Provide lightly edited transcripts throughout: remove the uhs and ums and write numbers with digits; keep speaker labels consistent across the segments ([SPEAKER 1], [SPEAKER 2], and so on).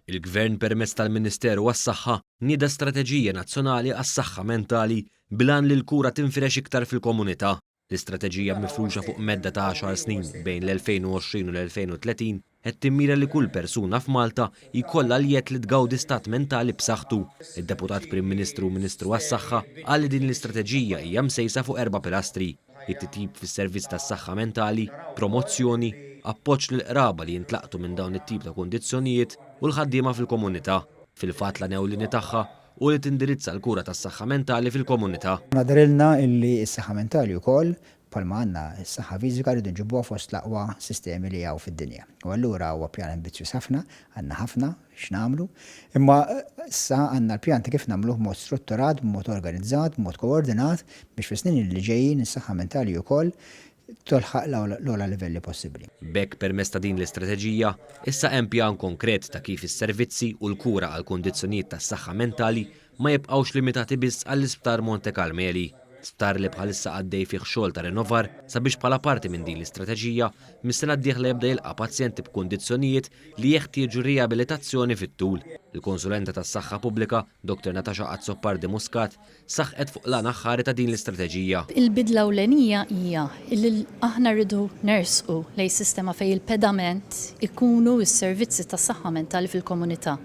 [SPEAKER 1] Il-Gvern permezz tal-Ministeru għas-Saħħa nieda strateġija nazzjonali għas-saħħa mentali bil-għan li l-kura tinfirex iktar fil-komunità. L-istrateġija mifruxa fuq medda ta' għaxar snin bejn l-2020 u l-2030 qed timmira li kull persuna f'Malta jkollha l-jedd li tgawdi stat mentali b'saħħtu. Id-Deputat Prim Ministru u Ministru għas-Saħħa qal li din l-istrateġija hija msejsa fuq erba' pilastri, it-titjib fis-servizz tas-saħħa mentali, promozzjoni, appoġġ lill-qraba li jintlaqtu minn dawn it-tip ta' kundizzjonijiet u l-ħaddiema fil-komunità. Fil-fatt l-għan ewlieni tagħha hu li tindirizza l-kura tas-saħħa mentali fil-komunità.
[SPEAKER 2] Aħna dehrilna illi s-saħħa mentali wkoll, bħalma għandna s-saħħa fiżika rridu nġibuha fost l-aqwa sistemi li hawn fid-dinja. U allura huwa pjan ambizzjuż ħafna, għandna ħafna x'nagħmlu, imma issa għandna l-pjan ta' kif nagħmluh b'mod strutturat, b'mod organizzat, b'mod koordinat biex fis-snin li ġejjin is-saħħa mentali wkoll tilħaq l-ogħla livelli possibbli.
[SPEAKER 1] B'hekk permezz ta' din l-istrateġija, issa hemm pjan konkret ta' kif is-servizzi u l-kura għal kundizzjonijiet tas-saħħa mentali ma jibqgħux limitati biss għall-Isptar Monte Carmeli, sptar li bħalissa għaddej fih xogħol ta' rinnovar sabiex bħala parti minn din l-istrateġija, mis-sena d-dieħla jibda jilqa' pazjenti b'kundizzjonijiet li jeħtieġu riabilitazzjoni fit-tul. Il-Konsulenta tas-Saħħa Pubblika, Dottor Natasha Azzopardi Muscat, saħqet fuq l-għan aħħari ta' din l-istrateġija.
[SPEAKER 3] Il-bidla ewlenija hija li aħna rridu nersqu lejn sistema fejn il-pedament ikunu s-servizzi tas-saħħa mentali fil-komunità.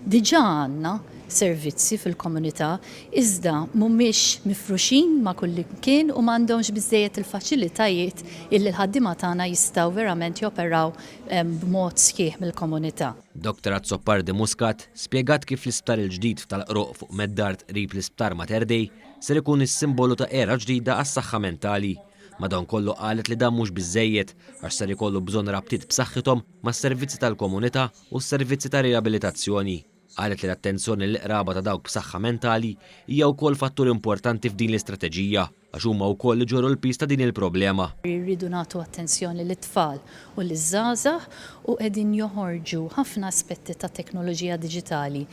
[SPEAKER 3] Diġà għandna servizzi fil-komunità, iżda mhumiex mifruxin ma' kullimkien u m'għandhomx biżżejjed il-faċilitajiet illi l-ħaddiema tagħna jistgħu verament joperaw b'mod sħiħ mill-komunità.
[SPEAKER 1] Dottor Azzopardi Muscat spjegat kif l-isptar il-ġdid f'Tal-Qroqq fuq Meddart qrib l-Isptar Mater Dei ser ikun is-simbolu ta' era ġdida għas-saħħa mentali. Madankollu qalet li dan mhux biżżejjed għax ser ikollu bżonn rabtiet b'saħħithom mas-servizzi tal-komunità u s-servizzi ta' riabilitazzjoni. Qalet li l-attenzjoni lill-qraba ta' dawk b'saħħa mentali hija wkoll fattur importanti f'din l-istrateġija. Għax huma wkoll iġorru l-piż ta' din il-problema.
[SPEAKER 3] Irridu nagħtu attenzjoni lit-tfal u liż-żgħażagħ u qegħdin joħorġu ħafna aspetti ta' teknoloġija diġitali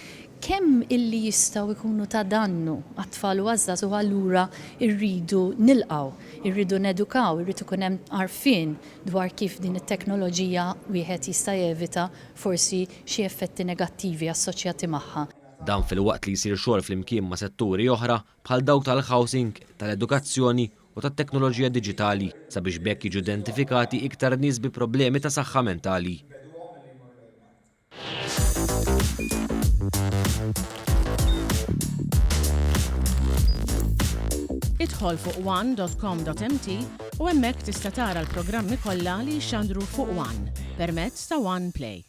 [SPEAKER 3] kemm illi jistgħu jkunu ta' dannu għat-tfal u għaż-żgħażagħ u allura rridu nilqgħu, irridu nedukaw, irid ikun hemm għarfien dwar kif din it-teknoloġija wieħed jista' jevita forsi xi effetti negattivi assoċjati magħha.
[SPEAKER 1] Dan filwaqt li jsir xogħol flimkien ma' setturi oħra bħal dawk tal-housing, tal-edukazzjoni u tat-teknoloġija diġitali sabiex b'hekk jiġu identifikati iktar nies bi problemi ta' saħħa mentali.
[SPEAKER 4] Idħol fuq one.com.mt u hemmhekk tista' tara l-programmi kollha li jixxandru fuq One permezz ta' One Play.